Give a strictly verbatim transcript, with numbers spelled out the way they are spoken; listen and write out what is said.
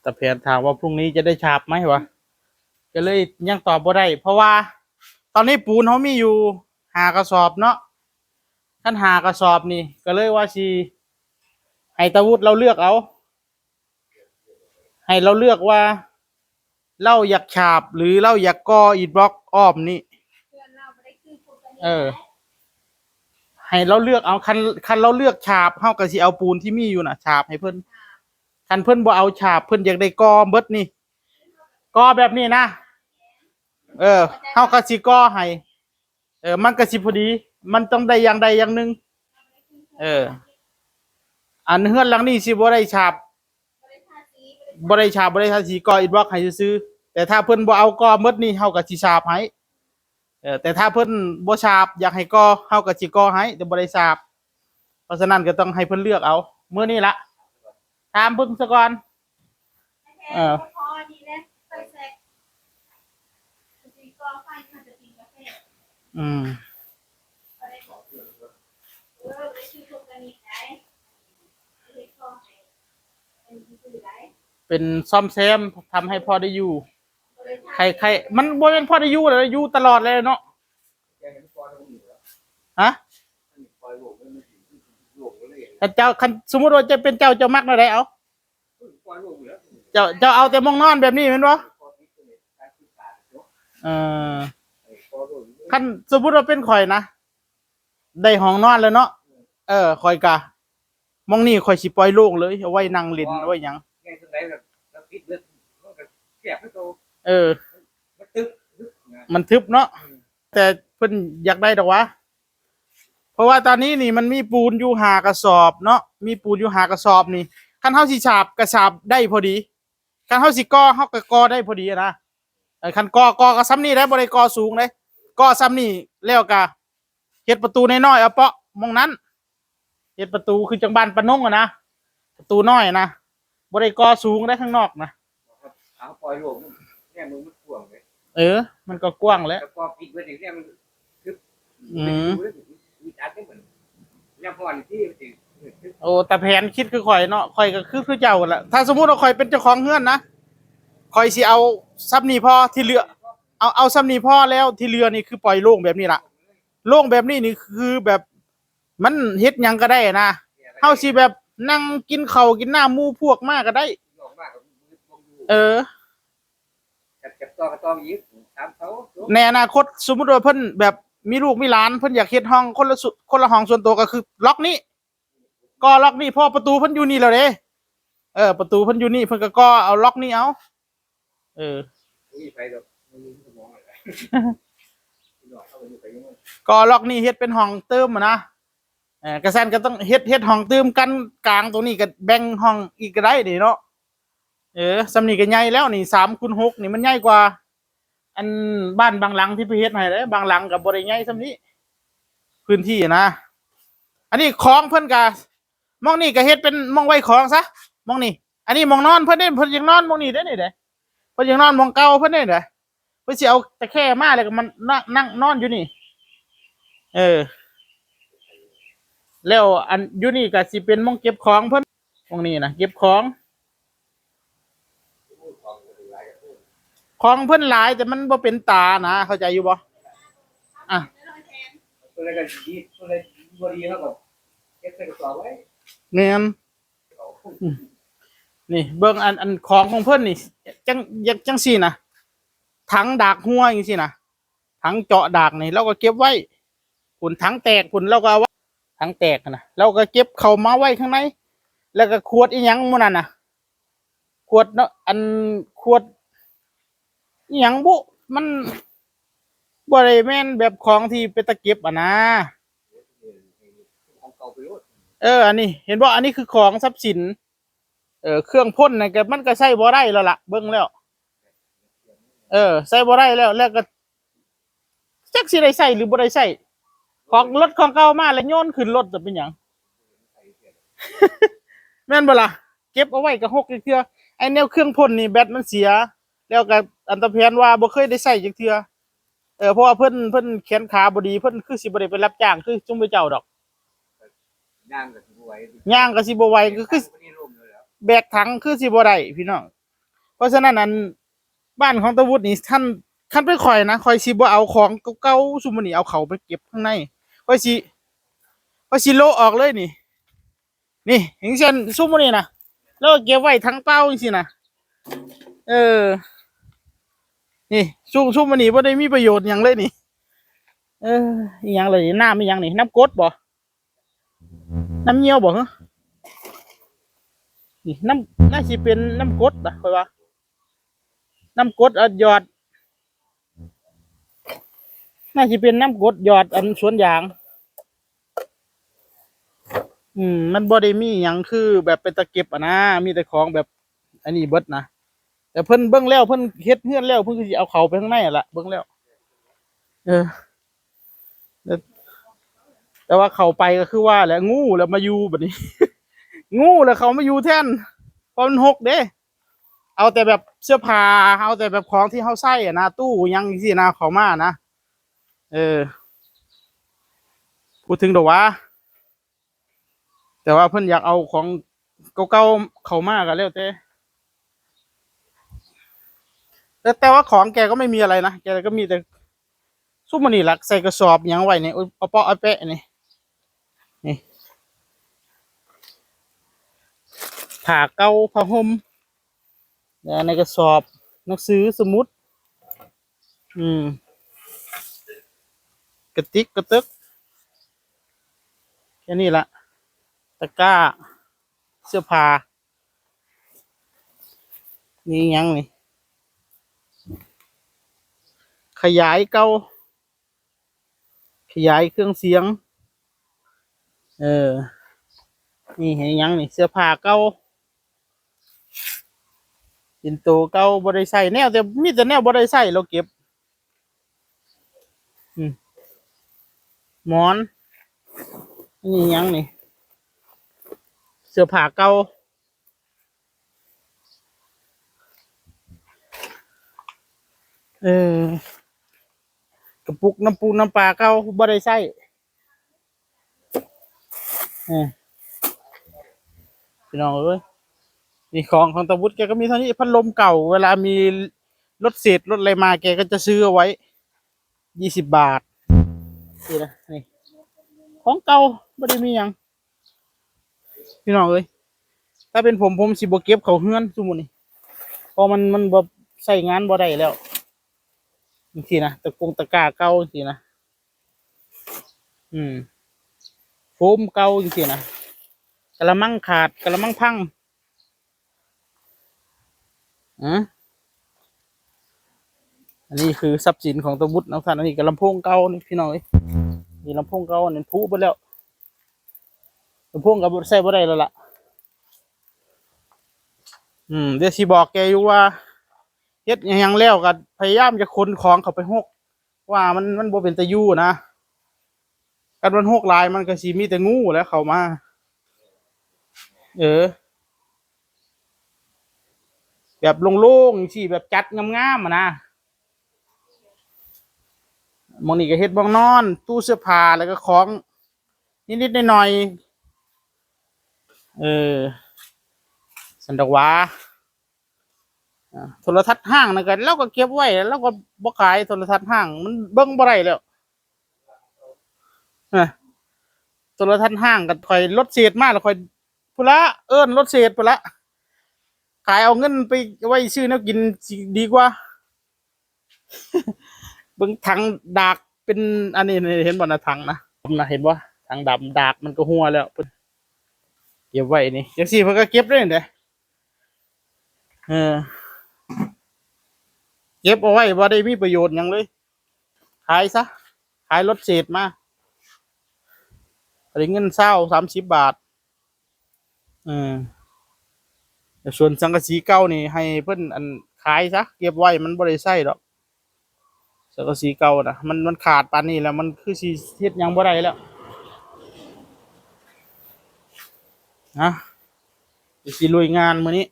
ตาแผนถามว่าพรุ่งนี้จะได้ฉาบไหมวะ ก็เลยยังตอบบ่ได้ เพราะว่าตอนนี้ปูนเขามีอยู่ห้ากระสอบเนาะ คันห้ากระสอบนี่ ก็เลยว่าสิให้ตาวุฒิลาวเลือกเอา ให้ลาวเลือกว่าลาวอยากฉาบหรือลาวอยากก่ออิฐบล็อกอ้อมนี่ เออ ให้ลาวเลือกเอา คัน คันลาวเลือกฉาบ เฮาก็สิเอาปูนที่มีอยู่น่ะฉาบให้เพิ่น คันเพิ่นบ่เอาฉาบ เพิ่นอยากได้ก่อเบิดนี่ ก่อแบบนี้นะ เออ เฮาก็สิก่อให้ เออ มันก็สิพอดี มันต้องได้อย่างใดอย่างหนึ่ง เออ อันเฮือนหลังนี้สิบ่ได้ฉาบ บ่ได้ฉาบ บ่ได้ทาสี ก่ออิฐบล็อกให้ซื่อๆ แต่ถ้าเพิ่นบ่เอาก่อเบิดนี่ เฮาก็สิฉาบให้ เออ แต่ถ้าเพิ่นบ่ฉาบ อยากให้ก่อ เฮาก็สิก่อให้ แต่บ่ได้ฉาบ เพราะฉะนั้นก็ต้องให้เพิ่นเลือกเอา มื้อนี้ละ ถามเบิ่งซะก่อน เออ อืม เป็นซ่อมแซม ทำให้พอได้อยู่ ใคร ใคร มันบ่แม่นพอได้อยู่แล้ว อยู่ตลอดเลยเนาะ ฮะ ถ้าเจ้า คันสมมุติว่าจะเป็นเจ้า เจ้ามักแนวใด เอา เจ้า เจ้าเอาแต่หม่องนอนแบบนี้แม่นบ่ เออ คันสมมุติว่าเป็นข่อยนะ ได้ห้องนอนแล้วเนาะ เออ ข่อยกะ หม่องนี้ข่อยสิปล่อยโล่งเลย เอาไว้นั่งเล่น เอาไว้หยัง ไงส่วนใดแบบเราปิดเบิด มันก็แคบคือเก่า เออ มันตึบนะ มันทึบเนาะ อืม แต่เพิ่นอยากได้ดอกวะ เพราะว่าตอนนี้นี่มันมีปูนอยู่ห้ากระสอบเนาะ มีปูนอยู่ห้ากระสอบนี่ คันเฮาสิฉาบก็ฉาบได้พอดี คันเฮาสิก่อ เฮาก็ก่อได้พอดีอะนะ เออ คันก่อ ก่อก็ส่ำนี้ได้ บ่ได้ก่อสูงเด้ ก่อส่ำนี้แล้วก็เฮ็ดประตูน้อยๆ เอาเปาะหม่องนั้น เฮ็ดประตูคือจั่งบ้านป้านงอะนะ ประตูน้อยนะ บ่ได้ก่อสูงได้ข้างนอกนะ เอาปล่อยโล่ง เนี่ยมันกว้างเลย เออ มันก็กว้างแหละ แต่พอปิดเบิดนี่เนี่ยมัน อืม มันอยู่ได้ มันอัดได้เหมือน เนี่ยพอนี่ที่มันสิ โอ้ ตาแผนคิดคือข่อยเนาะ ข่อยก็คือ คือเจ้าหั่นล่ะ ถ้าสมมุติว่าข่อยเป็นเจ้าของเฮือนนะ ข่อยสิเอาส่ำนี้พอ ที่เหลือ เอา เอาส่ำนี้พอ แล้วที่เหลือนี่คือปล่อยโล่งแบบนี้ล่ะ โล่งแบบนี้นี่คือแบบ มันเฮ็ดหยังก็ได้นะ เฮาสิแบบนั่งกินข้าวกินน้ำหมู่พวกมาก็ได้ ออกมาก็บ่อยู่ เออ จับ จับต่อก็ต่ออีก สามเสา ในอนาคตสมมุติว่าเพิ่นแบบมีลูกมีหลาน เพิ่นอยากเฮ็ดห้องคนละสุ คนละห้องส่วนตัวก็คือล็อกนี้ ก่อล็อกนี้ เพราะประตูเพิ่นอยู่นี่แล้วเด้ เออ ประตูเพิ่นอยู่นี่ เพิ่นก็ก่อเอาล็อกนี้เอา เออ มีไฟดอก มันมีสมองอะไร พี่น้องเข้าไปอยู่ไปอยู่ ก่อล็อกนี้เฮ็ดเป็นห้องเติมอะนะ เออ กะซั้นก็ต้องเฮ็ด เฮ็ดห้องเติมกันกลางตรงนี้ ก็แบ่งห้องอีกก็ได้นี่เนาะ เออ ส่ำนี้ก็ใหญ่แล้วนี่ สามคูณหกนี่มันใหญ่กว่า อันบ้านบางหลังที่ไปเฮ็ดให้เด้ บางหลังก็บ่ได้ใหญ่ส่ำนี้ พื้นที่นะ อันนี้ของเพิ่นก็ หม่องนี้ก็เฮ็ดเป็นหม่องไว้ของซะ หม่องนี้ อันนี้หม่องนอนเพิ่นเด้ เพิ่นอยากนอนหม่องนี้เด้นี่เด้ เพิ่นอยากนอนหม่องเก่าเพิ่นเด้เด้ เพิ่นสิเอาตะแคร่มาแล้วก็มานั่ง นั่งนอนอยู่นี่ เออ แล้วอันอยู่นี่ก็สิเป็นหม่องเก็บของเพิ่น หม่องนี้นะ เก็บของ ของเพิ่นหลายแต่มันบ่เป็นตานะ เข้าใจอยู่บ่ อ่ะ ตัวใดก็ดี ตัวใดบ่ดีเฮาก็เก็บใส่กระสอบไว้ แม่น อืม นี่เบิ่งอัน อันของของเพิ่นนี่ จั่ง จั่ง จั่งซี้นะ ถังดากฮัวจั่งซี้นะ ถังเจาะดากนี่ลาวก็เก็บไว้ พุ้นถังแตกพุ้นลาวก็เอาไว้ ถังแตกนะ ลาวก็เก็บเข้ามาไว้ข้างใน แล้วก็ขวดอีหยังหมู่นั้นน่ะ ขวดเนาะ อันขวดอีหยังบุ มันบ่ได้แม่นแบบของที่เป็นตาเก็บอะนะ ของเก่าไปโลด เออ อันนี้ เห็นบ่ อันนี้คือของทรัพย์สิน เออ เครื่องพ่นน่ะก็ มันก็ใช้บ่ได้แล้วล่ะ เบิ่งแล้ว เออ ใช้บ่ได้แล้ว แล้วก็จักสิได้ใช้หรือบ่ได้ใช้ ของรถของเก่ามาแล้วโยนขึ้นรถจะเป็นหยัง แม่นบ่ล่ะ เก็บเอาไว้ก็หกจักเทื่อ ไอ้แนวเครื่องพ่นนี่แบตมันเสีย แล้วก็อันตาแผนว่าบ่เคยได้ใช้จักเทื่อ เออ เพราะว่าเพิ่น เพิ่นแขนขาบ่ดี เพิ่นคือสิบ่ได้ไปรับจ้างคือซุมเจ้าดอก ย่างก็สิบ่ไหว ย่างก็สิบ่ไหว ก็คือ บ่ได้ล้มอยู่แล้ว แบกถังคือสิบ่ได้พี่น้อง ราะฉะนั้นอันบ้านของตาวุฒินี่ท่าน คันเป็นข่อยนะ ข่อยสิบ่เอาของเก่าๆซุมื้อนี้เอาเข้าไปเก็บข้างใน ข่อยสิ ข่อยสิโละออกเลยนี่ นี่อย่างเช่นซุมมื้อนี้นะ แล้วก็เก็บไว้ถังเปล่าจังซี่นะ เออ นี่ซุมซุมมื้อนี้บ่ได้มีประโยชน์หยังเลยนี่ เออ อีหยังเลย น้ำอีหยังนี่ น้ำกรดบ่ น้ำเยี่ยวบ่ฮะ นี่น้ำ น่าสิเป็นน้ำกรดนะข่อยว่า น้ำกรดอัดหยอด น่าสิเป็นน้ำกรดหยอดอันสวนยาง อืม มันบ่ได้มีหยังคือแบบเป็นตะเก็บอะนะ มีแต่ของแบบ อันนี้เบิดนะ แต่เพิ่นเบิ่งแล้ว เพิ่นเฮ็ดเฮือนแล้ว เพิ่นก็สิเอาเข้าไปข้างในอะละ เบิ่งแล้ว เออ แต่ แต่ว่าเข้าไปก็คือว่าแหละ งูแล้วมาอยู่บัดนี้ งูแล้วเขามาอยู่แทน เพราะมันฮกเด้ เอาแต่แบบเสื้อผ้า เอาแต่แบบของที่เขาใช้อะนะ ตู้หยังจังซี่นะ เข้ามานะ เออ พูดถึงดอกหว่า แต่ว่าเพิ่นอยากเอาของเก่าๆเข้ามาก็แล้วแต่ แต่ แต่ว่าของแกก็ไม่มีอะไรนะ แกก็มีแต่ ซุมมื้อนี้ล่ะ ใส่กระสอบหยังไว้นี่ อุ๊ย เอาเปาะเอาแปะนี่ นี่ ผ้าเก่า ผ้าห่ม แล้วในกระสอบ หนังสือ สมุด อืม กระติก กระตึก แค่นี้ละ ตะกร้า เสื้อผ้า นี่หยังนี่ ขยายเก่า ขยายเครื่องเสียง เออ นี่เห็นหยังนี่ เสื้อผ้าเก่า เป็นโตเก่า บ่ได้ใช้ แนวแต่ มีแต่แนวบ่ได้ใช้เราเก็บ อืม หมอน นี่หยังนี่ เสื้อผ้าเก่า เออ กระปุกน้ำปูน้ำปลาเก่า บ่ได้ใช้ เออ พี่น้องเอ้ย นี่ของของตาวุฒิแกก็มีเท่านี้ พัดลมเก่า เวลามีรถเศษรถอะไรมา แกก็จะซื้อเอาไว้ ยี่สิบบาท นี่นะ นี่ ของเก่า บ่ได้มีหยัง พี่น้องเอ้ย ถ้าเป็นผม ผมสิบ่เก็บเข้าเฮือนซุมื้อนี้ เพราะมัน มันบ่ใช้งานบ่ได้แล้ว จังซี่นะ ตะกงตะกร้าเก่าจังซี่นะ อืม โฟมเก่าจังซี่นะ กะละมังขาด กะละมังพัง อืม อันนี้คือทรัพย์สินของตาวุฒินะท่าน อันนี้ก็ลำโพงเก่านี่พี่น้องเอ้ย นี่ลำโพงเก่า อันนั้นผุเบิดแล้ว ลำโพงก็บ่ ใช้บ่ได้แล้วล่ะ อืม เดี๋ยวสิบอกแกอยู่ว่า เฮ็ดอิหยังแล้วก็พยายามจะขนของเข้าไปฮก ว่ามัน มันบ่เป็นตาอยู่นะ คันมันฮกหลายมันก็สิมีแต่งูแหละเข้ามา เออ แบบโล่งๆจังซี่ แบบจัดงามๆอะนะ หม่องนี้ก็เฮ็ดหม่องนอน ตู้เสื้อผ้า แล้วก็ของนิดๆหน่อยๆ เออ ซั่นดอกหว่า อ่า โทรทัศน์ห้างนั่นก็ ลาวก็เก็บไว้ ลาวก็บ่ขาย โทรทัศน์ห้าง มันเบิ่งบ่ได้แล้ว นะ โทรทัศน์ห้างก็ข่อยรถเศษมาแล้วข่อย พุ้นละ เอิ้นรถเศษพุ้นละ ขายเอาเงินไปไว้ซื้อแนวกินสิดีกว่า เบิ่งถังดากเป็นอันนี้ เห็นบ่นะ ถังนะ นะ เห็นบ่ ถังดำ ดากมันก็หัวแล้ว เก็บไว้นี่ จังซี่เพิ่นก็เก็บได้เด้ เออ เก็บเอาไว้บ่ได้มีประโยชน์หยังเลย ขายซะ ขายรถเศษมา ได้เงินซาว สามสิบบาท เออ แต่ส่วนสังกะสีเก่านี่ให้เพิ่นอันขายซะ เก็บไว้มันบ่ได้ใช้ดอก สังกะสีเก่านะ มัน มันขาดปานนี้แล้ว มันคือสิเฮ็ดหยังบ่ได้แล้ว นะ เดี๋ยวสิลุยงานมื้อนี้